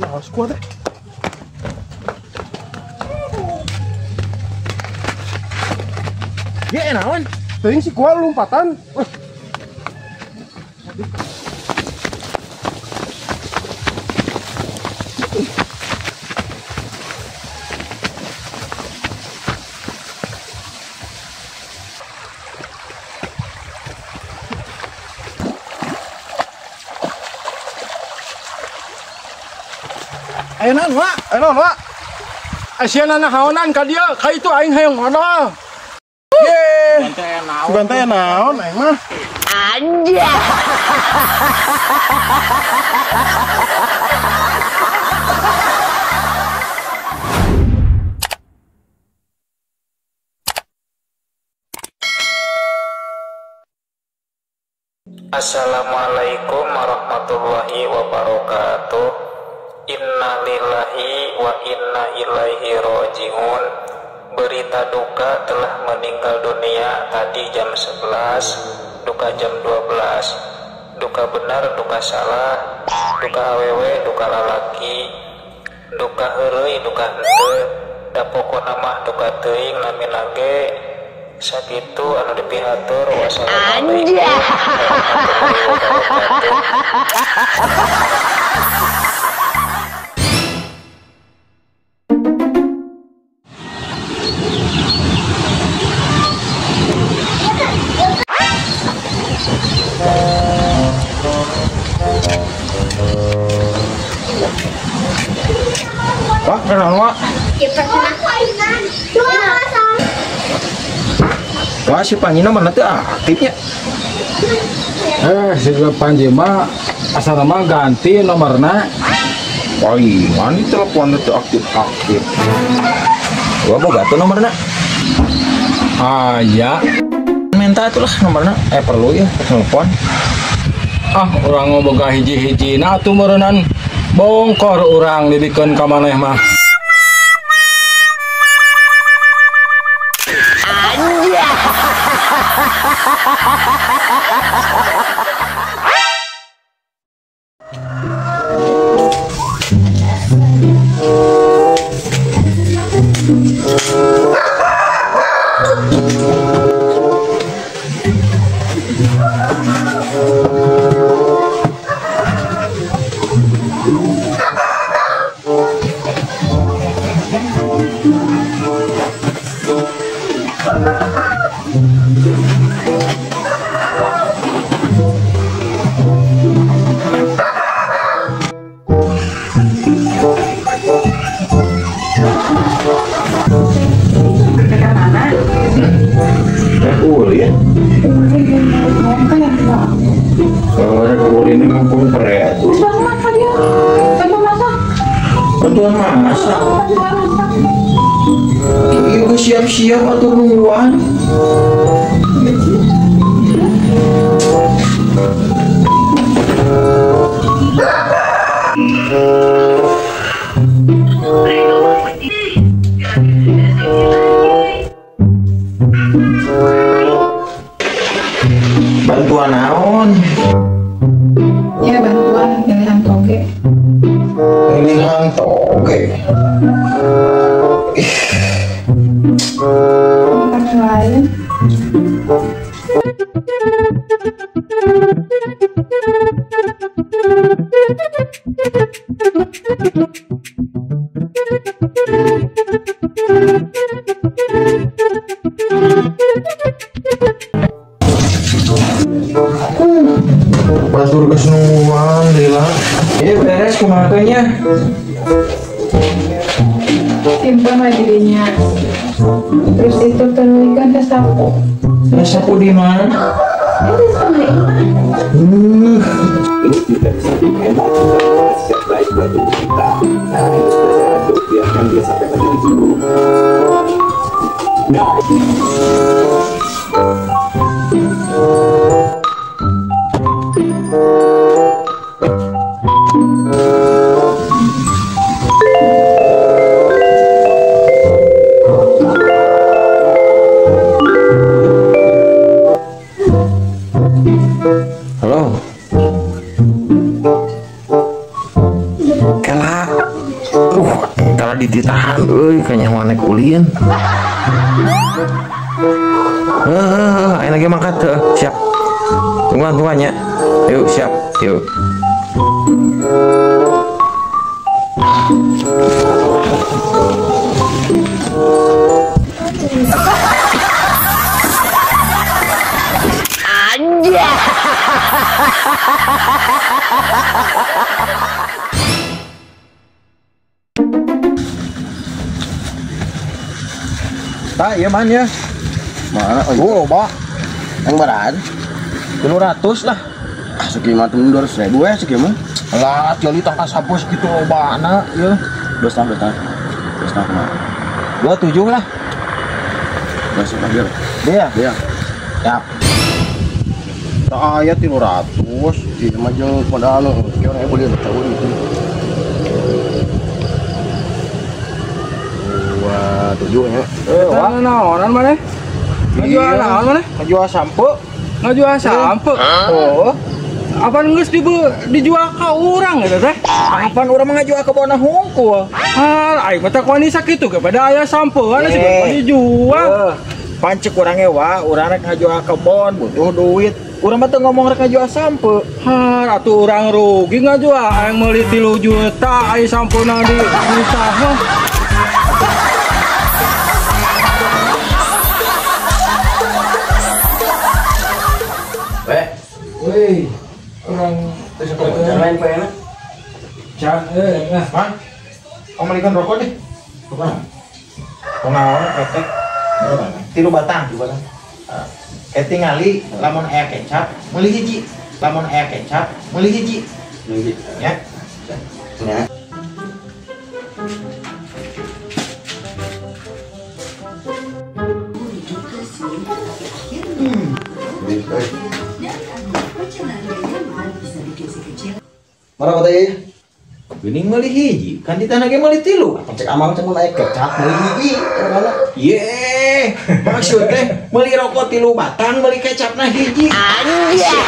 Nah, kuat deh. Ye, naon? Teuing si kuat lompatan. Ayo naon, Wak? Ayo naon, Wak? Asiana nahaonan ka dieu, ka itu aing hayang modal. Ye. Sugan teh naon aing mah. Anjay. Assalamualaikum warahmatullahi wabarakatuh. Innalillahi wa inna ilaihi rojiun. Berita duka telah meninggal dunia tadi jam 11, duka jam 12. Duka benar, duka salah, duka awewe, duka lalaki, duka heureuy, duka henteu, da pokona mah duka teuing namina ge. Sakitu anu dipihatur. Wassalamualaikum warahmatullahi wabarakatuh. Wah, kenal Wak. Wah, si Panji mana tuh aktifnya? Si Panji mah asal mah ganti nomorna. Palingan telepon itu aktif-aktif. Gua boga tuh nomorna. Ah, ya. Minta itulah nomorna. Perlu ya telepon. Ah, urang boga hiji-hiji na atuh meureunnan. Bongkor urang dibikeun ka maneh mah. Bantuan masak. Iya, siap-siap atau nungguan. Bantuan naon? Ya, bantuan pilihan toge. Pilihan toge. Bukan lain. Batur kesenuan lila. Ini beres kumakanya. Simpan lah dirinya. Terus itu teruikan ke sapu. Sapu di mana? Itu setengah imah. Ini tidak bisa dihemat, siap baik buat tubuh kita. Nah, itu sudah saya aduk, biarkan dia sampai menjadi dulu. Nah, halo. Kela. Dititahan euy kanyahoan nek ulin. Heeh, ayeuna ge mangkat heuh, siap. Tungguan nya. Yuk, siap. Yuk. Tak, iya man ya. Mana? Oh, loba. Yang berat? 300 lah. Ah, sekieu mah 200.000 ya sekieu mah. Lah, tiali tangka sapu segitu lobana ya. 2,5, 2,5. 2,5 kumaha? 27 lah. 2,5 biar. Dia. Dia. Siap. Tak aya 300. Ieu mah jeung modal anu, kieu we boleh tahun itu. 27 ya. Wah, naonan maneh? Ngajual naon maneh? Ngajual sampo. Ngajual sampo. Oh. Apaan geus dijual ka urang eta teh? Apaan urang mah ngajual ka bona hungkul? Ah, aing mah teh wani sakitu ge pada aya sampoan sih dijual. Pancek urang ge wa, urang rek ngajual kebon butuh duit. Urang mah teu ngomong rek ngajual sampo. Ha, atuh urang rugi ngajual aing meuli 3 juta aya sampona di mah. Wih, orang lain Pak enak. Can, nah, Man. Kamu belikan rokok deh. Rokok. Kunaon ketek. 3 batang, 3 batang. Tingali lamun aya kecap, meuli hiji. Lamun aya kecap, meuli hiji. Meuli hiji. Ya. Ya. Marah kata ya? Geuning meuli hiji, kan di tanah ge meuli 3. Apa cek amal cek mun aya kecap meuli hiji, mana? Ye, maksud teh meuli rokok 3 batang, meuli kecapna hiji. Anjir.